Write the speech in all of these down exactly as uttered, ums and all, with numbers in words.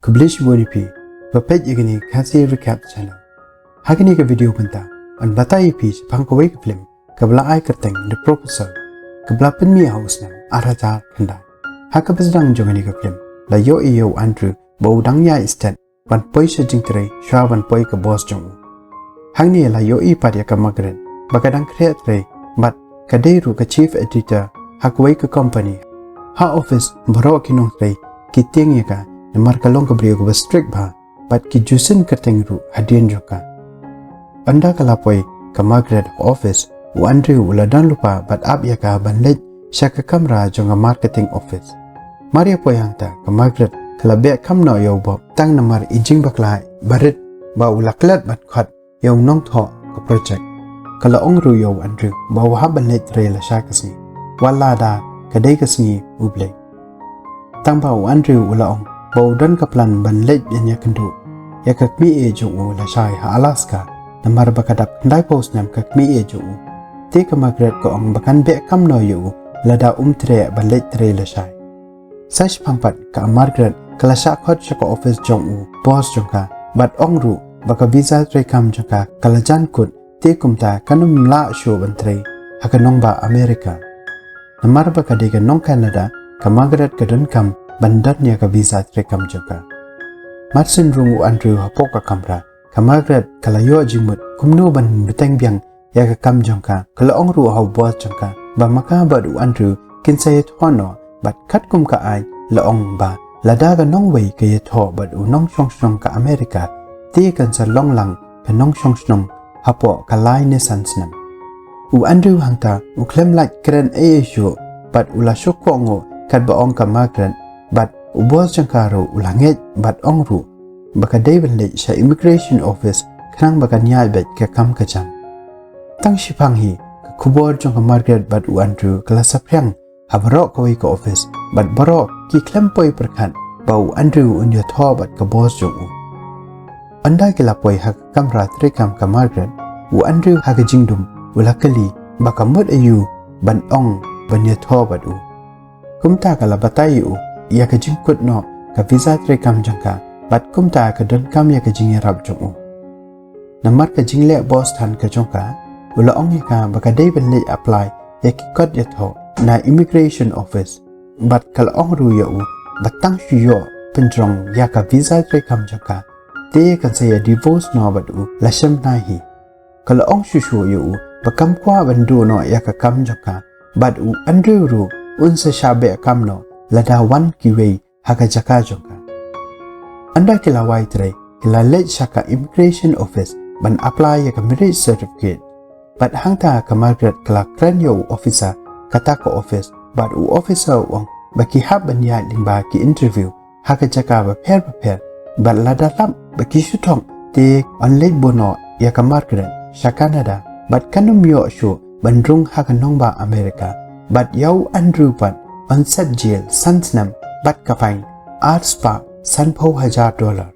Khublei shibun ïa phi ba peit ïa kane ka Khasi Recap Channel. Ha kane ka video mynta ngan batai ïa phi shaphang kawei ka film kaba la ai kyrteng The Proposal, kaba la pynmih ha u snem ar hajar khyndai. Ha kaba sdang jong kane ka film la ïohi ïa u Andrew ba u dang ïaid stet ban poi sha jingtrei shuwa ban poi ka boss jong u. Hangne la ïohi pat ïa ka Margaret ba ka dang khreh trei bad ka dei ruh ka chief editor ha kawei ka company. Ha office baroh ki nongtrei ki tieng ïa ka namar ka long ka briew kaba strict bha bad ki ju sngewkyrteng ruh hadien jong ka. Ynda ka la poi ka Margaret ha office, u Andrew u la don lypa bad ap ïa ka ban leit sha ka kamra jong ka marketing office. Mar ïa poi hangta ka Margaret ka la beh kam noh ïa u Bob tang namar i jingbakla barit ba u la klet ban khot ïa u nongthoh ka project. Ka la ong ruh ïa u Andrew ba u hap ban leit trei lashai ka sngi, wat lada ka dei ka sngi U Blei. Tang ba u Andrew u la ong ba u don ka plan ban leit ban ïakynduh ïa ka kmie jong u lashai ha Alaska, namar ba ka dap khyndai phew snem ka kmie jong u. Te ka Margaret ka ong ba kan beh kam noh ïa u lada um treh ban leit trei lashai. Sa shiphang pat ka Margaret ka la shah khot sha ka office jong u boss jong ka bad ong ruh ba ka visa treikam jong ka ka la jan kut, te kumta kan ym lah shuh ban trei ha ka nongbah America. Namar ba ka dei ka nong Canada, ka Margaret ka donkam ban don ïa ka visa treikam jong ka. Mar shen rung u Andrew hapoh ka kamra, ka Margaret ka la ïoh jingmut kumno ban bteng biang ïa ka kam jong ka. Ka la ong ruh ha u boss jong ka ba ma ka bad u Andrew kin sa ïathoh noh, bad katkum ka aiñ la ong ba lada ka nongwei ka ïathoh bad u nongshong shnong ka America, te kan sa long lang ka nongshong shnong hapoh ka lai ne san snem. U Andrew hangta u khlem lait kren ei ei shuh bad u la shu kohnguh katba ong ka Margaret, bad u boss jong ka ruh u la ngeit bad ong ruh ba ka dei ban leit sha immigration office khnang ba kan ïaid beit ka kam ka jam. Tang shiphang hi ka khubor jong ka Margaret bad u Andrew ka la saphriang ha baroh kawei ka office bad baroh ki khlem poi pyrkhat ba u Andrew un ïathoh bad ka boss jong u. Ynda ki la poi ha ka kamra treikam ka Margaret, u Andrew ha ka jingdum u la kylli ba ka mut aïu ban ong ban ïathoh bad u. Kumta ka la batai ïa u ïa ka jingkut noh ka visa treikam jong ka bad kumta ka donkam ïa ka jingïarap jong u. Namar ka jingleh boss than ka jong ka, u la ong ïa ka ba ka dei ban leit apply ïa ki kot ïathoh na immigration office. Bad ka la ong ruh ïa u ba tang shu ïoh pynjrong ïa ka visa treikam jong ka, te kan sa ïa divorce noh bad u la shem nai hi. Ka la ong shuh shuh ïa u ba kam kwah ban duh noh ïa ka kam jong ka, bad u Andrew ruh un sa shah beh kam noh lada wan kiwei ha ka jaka jong ka. Ynda ki la wai trei, ki la leit sha ka immigration office ban apply ïa ka marriage certificate. Bad hangta ka Margaret ka la kren ïa u officer kata ka office, bad u officer u ong ba ki hap ban ïaid lyngba ki interview ha ka jaka bapher bapher, bad lada lap ba ki shu thok te yn leit bun noh ïa ka Margaret sha Canada, bad kan ym ïoh shuh ban rung ha ka nongbah America. Bad ïa u Andrew pat yn set jail san snem bad ka fine ar spah sanphew hajar dollar.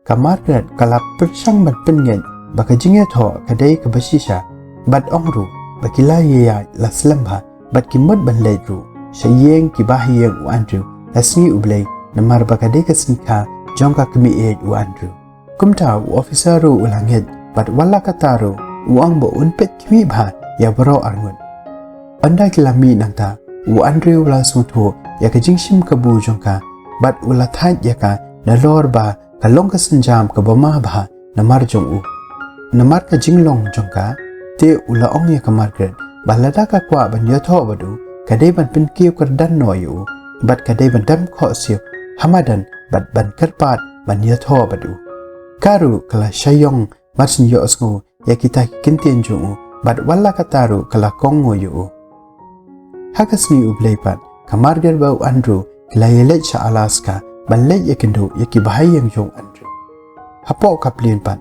Ka Margaret ka la pyrshang ban pynngeit ba ka jingïathoh ka dei kaba shisha, bad ong ruh ba ki la ïaid la slem bha bad ki mut ban leit ruh sha ïing ki bahaïing u Andrew la sngi U Blei, namar ba ka dei ka sngi kha jong ka kmie u Andrew. Kumta u officer ruh u la ngeit, bad wat la kata ruh u ong ba un peit khmih bha ïa baroh arngut. Ynda ki la mih nangta, u Andrew u la sngewthuh ïa ka jingshim kabu jong ka, bad u la thait ïa ka nalor ba ka long ka sienjam kaba ma bha namar jong u. Namar ka jinglong jong ka, te u la ong ïa ka Margaret ba lada ka kwah ban ïathoh bad u, ka dei ban pynkiew kyrdan noh ïa u, bad ka dei ban dem khohsiew ha madan bad ban kyrpad ban ïathoh bad u. Ka ruh ka la shah ïong mar shu ïohsngew ïa kita ki ktien jong u, bad wat la kata ruh ka la kohnguh ïa u. Ha ka sngi U Blei pat, ka Margaret bad u Andrew ki la ïaleit sha Alaska ban leit ïakynduh ïa ki bahaïing jong u Andrew. Hapoh ka plane pat,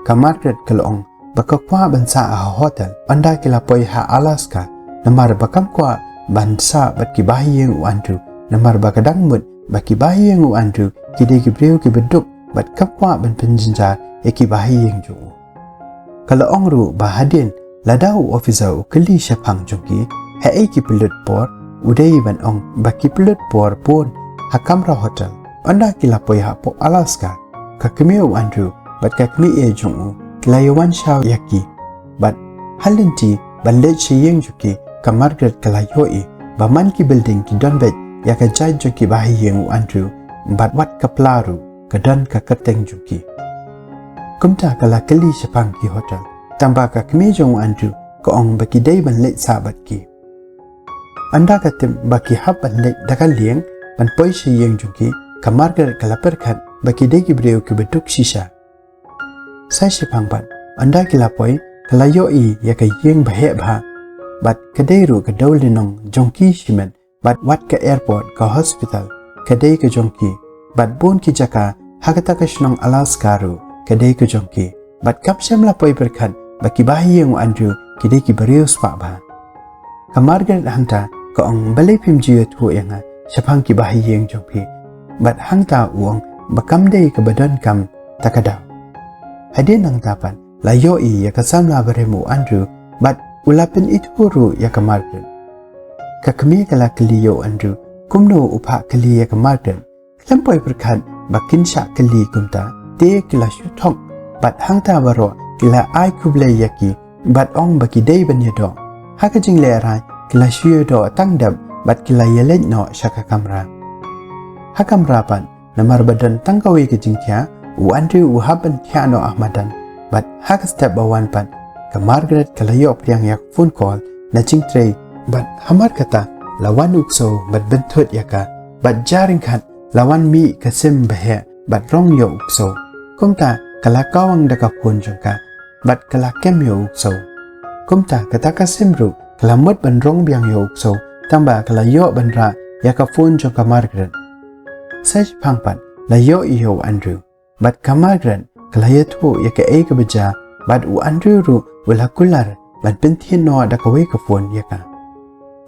ka Margaret ka la ong ba ka kwah ban sah ha hotel ynda ki la poi ha Alaska, namar ba kam kwah ban sah bad ki bahaïing u Andrew, namar ba ka dang mut ba ki bahaïing u Andrew ki dei ki briew kiba duk bad kam kwah ban pynjynjar ïa ki bahaïing jong u. Ka la ong ruh ba hadien lada u officer u kylli shaphang jong ki haei ki pynlut por, u dei ban ong ba ki pynlut por bun ha kamra hotel. Ynda ki la poi hapoh Alaska, ka kmie u Andrew bad ka kmie jong u ki la ïawan shaw ïa ki. Bad ha lynti ban leit sha ïing jong ki, ka Margaret ka la ïohi ba man ki building ki don beit ïa ka jait jong ki bahaïing u Andrew, bad wat ka pla ruh ka don ka kyrteng jong ki. Kumta ka la kylli shaphang ki hotel, tangba ka kmie jong u Andrew ka ong ba ki dei ban leit sah bad ki. Ynda ka tip ba ki hap ban leit da ka lieng ban poi sha ïing jong ki, ka Margaret ka la pyrkhat ba ki dei ki briew kiba duk shisha. Sa shiphang pat, ynda ki la poi, ka la ïohi ïa ka ïing ba heh bha, bad ka dei ruh ka dewlynnong jong ki shimet, bad wat ka airport, ka hospital, ka dei ka jong ki, bad bun ki jaka ha kata ka shnong Alaska ruh ka dei ka jong ki. Bad kam shym la poi pyrkhat ba ki bahaïing u Andrew ki dei ki briew spah bha. Ka Margaret hangta ka ong, balei phim ju ïathuh ïa nga shaphang ki bahaïing jong phi? Bad hangta u ong ba kam dei kaba donkam ta ka daw. Hadien nangta pat la ïohi ïa ka samla barim u Andrew, bad u la pynithuh ruh ïa ka Margaret. Ka kmie ka la kylli ïa u Andrew kumno u phah kylli ïa ka Margaret. Khlem poi pyrkhat ba kin shah kylli kumta, te ki la shu thok, bad hangta baroh ki la ai khublei ïa ki, bad ong ba ki dei ban ïadoh. Ha ka jinglehrain ki la shu ïadoh tang dep, bad ki la ïaleit noh sha ka kamra. Ha kamra pat, namar ba don tang kawei ka jingkhia, u Andrew u hap ban thiah noh ha madan, bad ha ka step ba wan pat, ka Margaret ka la ïoh pdiang ïa ka phone call na jingtrei, bad hamar kata la wan u ksew bad bynthut ïa ka, bad ja ryngkat la wan mih ka sim ba heh bad rong ïa u ksew. Kumta ka la kawang da ka phone jong ka, bad ka la kem ïa u ksew. Kumta kata ka sim ruh ka la mut ban rong biang ïa u ksew, tangba ka la ïoh ban rah ïa ka phone jong ka Margaret. Sa shiphang pat la ïohi ïa u Andrew. Bad ka Margaret ka la ïathuh ïa kaei kaba jia, bad u Andrew ruh u la kular ban pynthut noh da kawei ka phone ïa ka.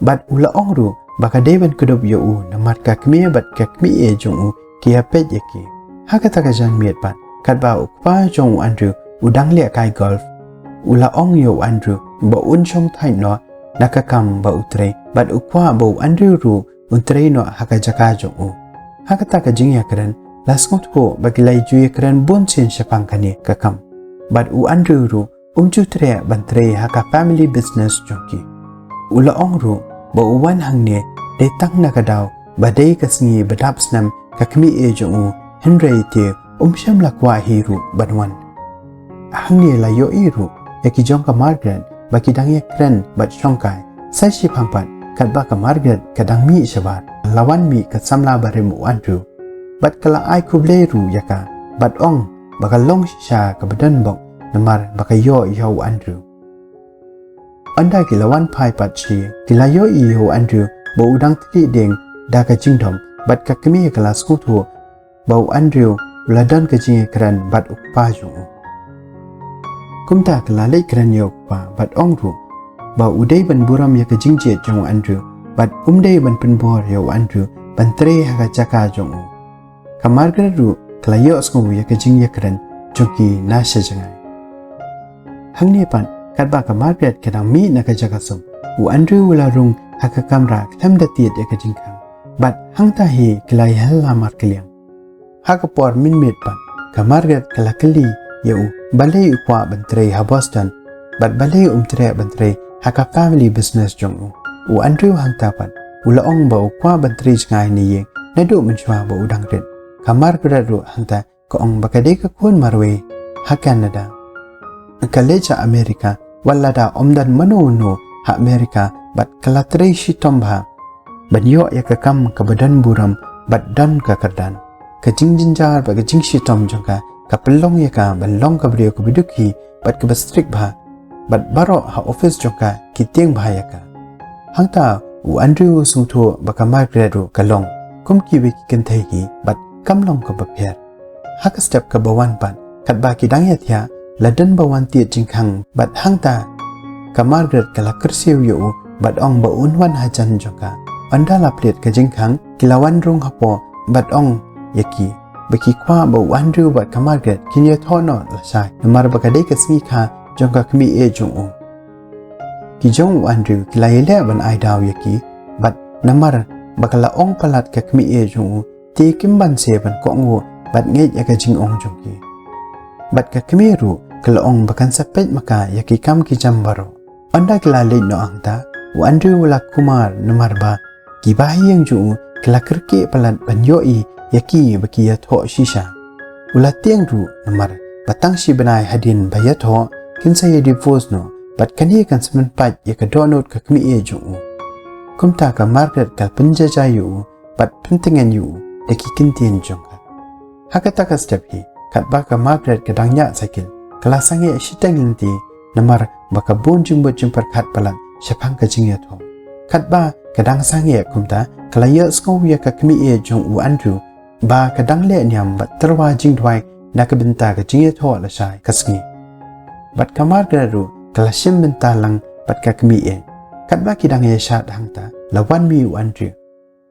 Bad u la ong ruh ba ka dei ban kdup ïa u namar ka kmie bad ka kmie jong u ki ïapeit ïa ki. Ha kata ka janmiet pat, katba u kpa jong u Andrew u dang leh kai golf, u la ong ïa u Andrew ba un shong thait noh na ka kam ba u trei, bad u kwah ba u Andrew ruh un trei noh ha ka jaka jong u. Ha kata ka jingïakren, la sngewthuh ba ki la ju ïakren bun sien shaphang kane ka kam. Bad u Andrew ruh um ju treh ban trei ha ka family business jong ki. U la ong ruh ba u wan hangne dei tang na ka daw ba dei ka sngi ba dap snem ka kmie jong u, hynrei te um shym la kwah hi ruh ban wan. Hangne la ïohi ruh ïa ki jong ka Margaret ba ki dang ïakren bad shongkai. Sa shiphang pat, katba ka Margaret ka dang mih shabar, la wan mih ka samla barim u Andrew. Bad ka la ai khublei ruh ïa ka, bad ong ba ka long shisha kaba donbok namar ba ka ïoh ïa u Andrew. Ynda ki la wan phai pat shi, ki la ïohi ïa u Andrew ba u dang thylliej dieng da ka jingdom, bad ka kmie ka la sngewthuh ba u Andrew u la don ka jingïakren bad u kpa jong u. Kumta ka la leit kren ïa u kpa bad ong ruh ba u dei ban burom ïa ka jingjied jong u Andrew, bad um dei ban pynbor ïa u Andrew ban trei ha ka jaka jong u. Ka Margaret ruh ka la ïohsngew ïa ka jingïakren jong ki na sha jngai. Hangne pat, katba ka Margaret ka dang mih na ka jaka sum, u Andrew u la rung ha ka kamra khlem da tied ïa ka jingkhang. Bad hangta hi ki la ïahylla markylliang. Ha ka por mynmiet pat, ka Margaret ka la kylli ïa u balei u kwah ban trei ha Boston, bad balei um treh ban trei ha ka family business jong u. U Andrew hangta pat u la ong ba u kwah ban trei jngai na ïing naduh mynshuwa ba u dang rit. Ka Margaret ruh hangta ka ong ba ka dei ka khun marwei ha Canada. Ka leit sha America wat lada ym don mano mano ha America, bad ka la trei shitom bha ban ïoh ïa ka kam kaba don burom bad don ka kyrdan. Ka jingjynjar bad ka jingshitom jong ka ka pynlong ïa ka ban long ka briew kaba duk hi bad kaba strict bha, bad baroh ha office jong ka ki tieng bha ïa ka. Hangta u Andrew u sngewthuh ba ka Margaret ruh ka long kum kiwei ki kynthei hi bad kam long kaba pher. Ha ka step kaba wan pat, katba ki dang ïathiah, la don ba wan tied jingkhang bad hangta ka Margaret ka la kyrsiew ïa u bad ong ba un wan hajan jong ka. Ynda la plied ka jingkhang, ki la wan rung hapoh bad ong ïa ki ba ki kwah ba u Andrew bad ka Margaret kin ïathoh noh lashai, namar ba ka dei ka sngi kha jong ka kmie jong u. Ki jong u Andrew ki la ïaleh ban ai daw ïa ki, bad namar ba ka la ong palat ka kmie jong u Te kim banse ban kohnguh bad ngeit ïa ka jingong jong ki. Bad ka kmie ruh ka la ong ba kan sa peit ma ka ïa ki kam ki jam baroh. Ynda ki la leit noh hangta, u Andrew u la kumar namar ba ki bahaïing jong u ki la kyrkieh palat ban ïohi ïa ki ba ki ïathoh shisha. U la tieng ruh namar ba tang shi bnai hadien ba ïathoh kin sa ïa divorce noh, bad kane kan sa pynpait ïa ka dohnud ka kmie jong u. Kumta ka Margaret ka la pynjaja ïa u bad pyntngen ïa u da ki kyntien jong ka. Ha kata ka step hi, katba ka Margaret ka dang ñiah cycle, ka la sangeh shiteng lynti namar ba ka bun jingmut jingpyrkhat palat shaphang ka jingïathoh. Katba ka dang sangeh kumta, ka la ïohsngew ïa ka kmie jong u Andrew ba ka dang leh niam bad tyrwa jingduwai na ka bynta ka jingïathoh lashai ka sngi. Bad ka Margaret ruh ka la shim bynta lang bad ka kmie. Katba ki dang ïashad hangta, la wan mih u Andrew.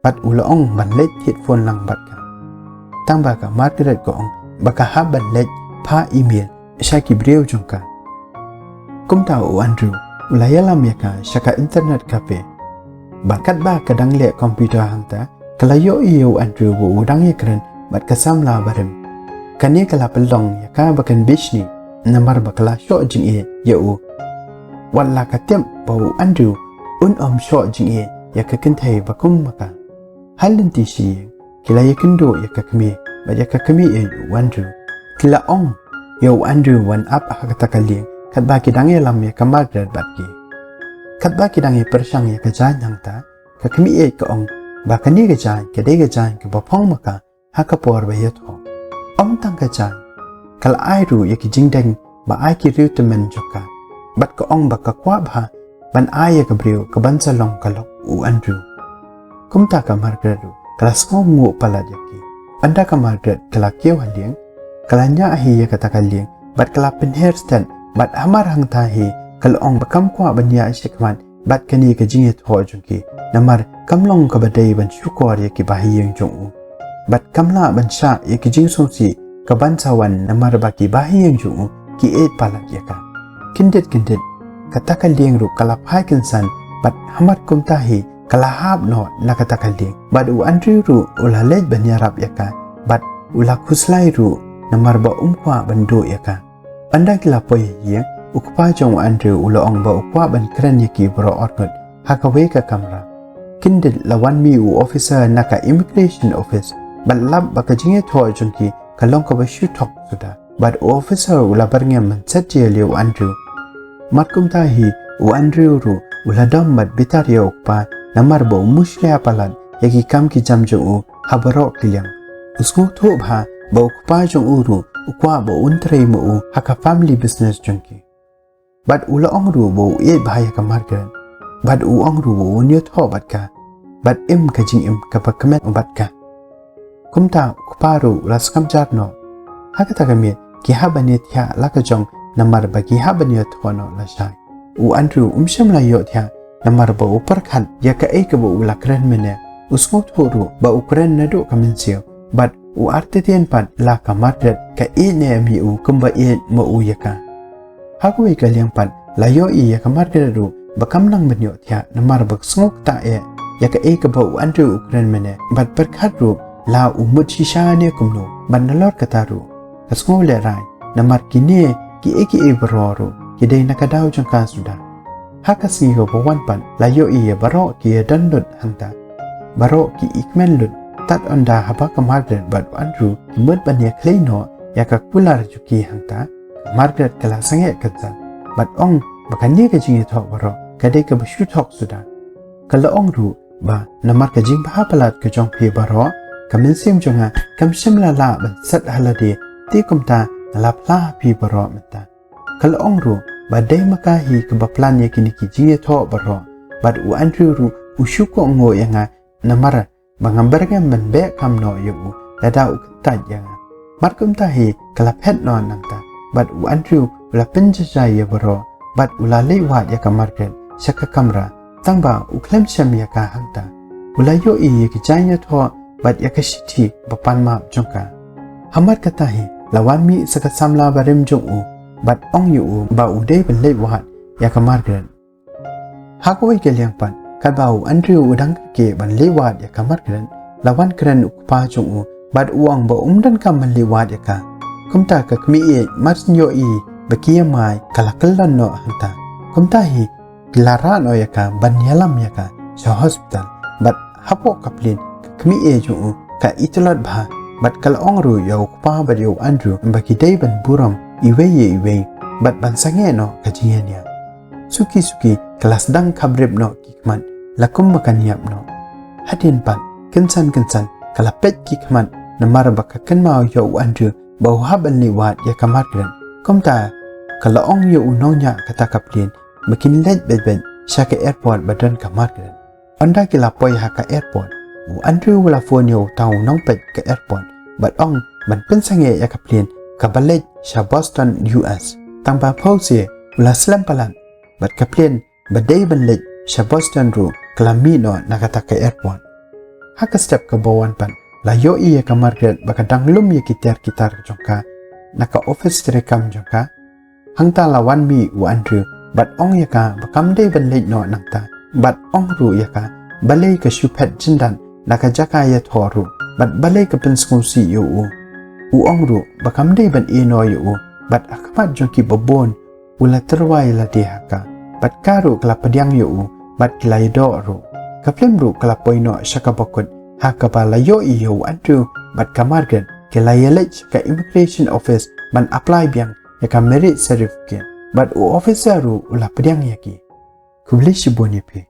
Bad u la ong ban leit thied phone lang bad ka. Tangba ka Margaret ka ong ba ka hap ban leit phah email sha ki briew jong ka. Kumta u Andrew u la ïalam ïa ka sha ka internet cafe. Bad katba ka dang leh computer hangta, ka la ïohi ïa u Andrew ba u dang ïakren bad ka samla barim. Kane ka la pynlong ïa ka ba kan bishni namar ba ka la shoh jingïeit ïa u. Wat la ka tip ba u Andrew un ym shoh jingïeit ïa ka kynthei ba kum ma ka. Ha lynti shi ïing, ki la ïakynduh ïa ka kmie bad ïa ka kmie ïa u Andrew. Ki la ong ïa u Andrew ban ap ha kata ka lieng katba ki dang ïalam ïa ka Margaret bad ki. Katba ki dang ïapyrshang ïa ka jaiñ hangta, ka kmie ïa ka ong ba kane ka jaiñ ka dei ka jaiñ kaba phong ma ka ha ka por ba ïathoh. Ym tang ka jaiñ, ka la ai ruh ïa ki jingdeng ba ai ki riew tymmen jong ka. Bad ka ong ba ka kwah bha ban ai ïa ka briew kaban sa long ka lok u Andrew. Kumta ka Margaret ruh ka la sngewnguh palat ïa ki. Ynda ka Margaret ka la kiew ha lieng, ka la ñiah hi ïa kata ka lieng bad ka la pynher stet, bad hamar hangta hi ka la ong ba kam kwah ban ïaid shakhmat bad kane ka jingïathoh jong ki, namar kam long kaba dei ban shukor ïa ki bahaïing jong u. Bad kam lah ban shah ïa ki jingsngewsih kaban sa wan namar ba ki bahaïing jong u ki ïeit palat ïa ka. Kyndit kyndit, kata ka lieng ruh ka la phai kynsan, bad hamar kumta hi ka la hap noh na kata ka lieng. Bad u Andrew ruh u la leit ban ïarap ïa ka, bad u la khuslai ruh namar ba um kwah ban duh ïa ka. Ynda ki la poi ha ïing, u kpa jong u Andrew u la ong ba u kwah ban kren ïa ki baroh arngut ha kawei ka kamra. Kyndit la wan mih u officer na ka immigration office bad lap ba ka jingïathoh jong ki ka long kaba shu thok suda. Bad u officer u la byrngem ban set jail ïa u Andrew. Mar kumta hi u Andrew ruh u la dom bad bitar ïa u kpa namar ba u mushlia palat ïa ki kam ki jam jong u ha baroh ki liang. U sngewthuh bha ba u kpa jong u ruh u kwah ba un trei ma u ha ka family business jong ki. Bad u la ong ruh ba u ïeit bha ïa ka Margaret. Bad u ong ruh ba un ïathoh bad ka. Bad im ka jingim kaba kmen bad ka. Kumta u kpa ruh u la skam jar noh. Ha kata ka miet ki hap ban ïathiah la ka jong namar ba ki hap ban ïathoh noh lashai. U Andrew um shym la ïohthiah namar ba u pyrkhat ïa kaei kaba u la kren mynne. U sngewthuh ruh ba u kren naduh ka mynsiem, bad u artatien pat la ka Margaret ka ïeit ne em ïa u kumba ïeit ma u ïa ka. Ha kawei ka liang pat la ïohi ïa ka Margaret ruh ba kam nang ban ïohthiah namar ba ka sngewthuh eh ïa kaei kaba u Andrew u kren mynne, bad pyrkhat ruh la u mut shisha ne kumno. Bad nalor kata ruh ka sngew lehraiñ namar kine kiei kiei baroh ruh ki dei na ka daw jong ka suda. Ha ka sngi kaba wan pat la ïohi ïa baroh ki ïadon lut hangta. Baroh ki ïakmen lut, tad ynda haba ka Margaret bad u Andrew ki mut ban ïakhlei noh ïa ka kular jong ki hangta. Ka Margaret ka la sangeh kynsan bad ong ba kane ka jingïathoh baroh ka dei kaba shu thok suda. Ka la ong ruh ba namar ka jingbha palat ka jong phi baroh, ka mynsiem jong nga kam shym la lah ban set ha lade, te kumta nga la phla ha phi baroh mynta. Ka la ong ruh ba dei ma ka hi kaba plan ïa kine ki jingïathoh baroh, bad u Andrew ruh u shu kohnguh ïa nga namar ba ngam byrngem ban beh kam noh ïa u lada u kyntait ïa nga. Mar kumta hi ka la phet noh nangta, bad u Andrew u la pynjajai ïa baroh, bad u la leit wad ïa ka Margaret sha ka kamra, tangba u khlem shem ïa ka hangta. U la ïohi ïa ki jaiñ ïathoh bad ïa ka shithi ba pan map jong ka. Hamar kata hi la wan mih sa ka samla barim jong u bad ong ïa u ba u dei ban leit wad ïa ka Margaret. Ha kawei ka liang pat, katba u Andrew u dang kyrkieh ban leit wad ïa ka Margaret, la wan kren u kpa jong u bad u ong ba um donkam ban leit wad ïa ka. Kumta ka kmie ïeit mar shu ïohi ba ki ïamai ka la kyllon noh hangta. Kumta hi ki la rah noh ïa ka ban ïalam ïa ka sha hospital. Bad hapoh ka plane ka kmie jong u ka itynnad bha bad ka la ong ruh ïa u kpa bad ïa u Andrew ba ki dei ban burom iwei ïa iwei bad ban sangeh noh ka jingïaid. Suki suki ka la sdang khapbrip noh ki khmat la kumba kan ïap noh. Hadien pat kynsan kynsan ka la peit ki khmat namar ba ka kynmaw ïa u Andrew ba u hap ban leit wad ïa ka Margaret. Kumta ka la ong ïa u nongñiah kata ka plane ba kin leit beit beit sha ka airport ba don ka Margaret. Ynda ki la poi ha ka airport, u Andrew u la phone ïa uta u nongpeit ka airport bad ong ban pynsangeh ïa ka plane kaba leit sha Boston, U S. Tang ba phew sien u la slem palat bad ka plane ba dei ban leit sha Boston ruh ka la mih noh na kata ka airport. Ha ka step kaba wan pat la ïohi ïa ka Margaret ba ka dang lum ïa ki tiar ki tar jong ka na ka office treikam jong ka. Hangta la wan mih u Andrew bad ong ïa ka ba kam dei ban leit noh nangta bad ong ruh ïa ka balei ka shu phet jyndat na ka jaka ïathoh ruh bad balei ka pynsngewsih ïa u. U ong ruh ba kam dei ban ïehnoh ïa u bad ha khmat jong ki babun u la tyrwa ïa lade ha ka bad ka ruh ka la pdiang ïa u bad ki la ïadoh ruh. Ka film ruh ka la poi noh sha kaba kut ha kaba la ïohi ïa u Andrew bad ka Margaret ki la ïaleit sha ka immigration office ban apply biang ïa ka marriage certificate bad u officer ruh u la pdiang ïa ki. Khublei shibun ïa phi.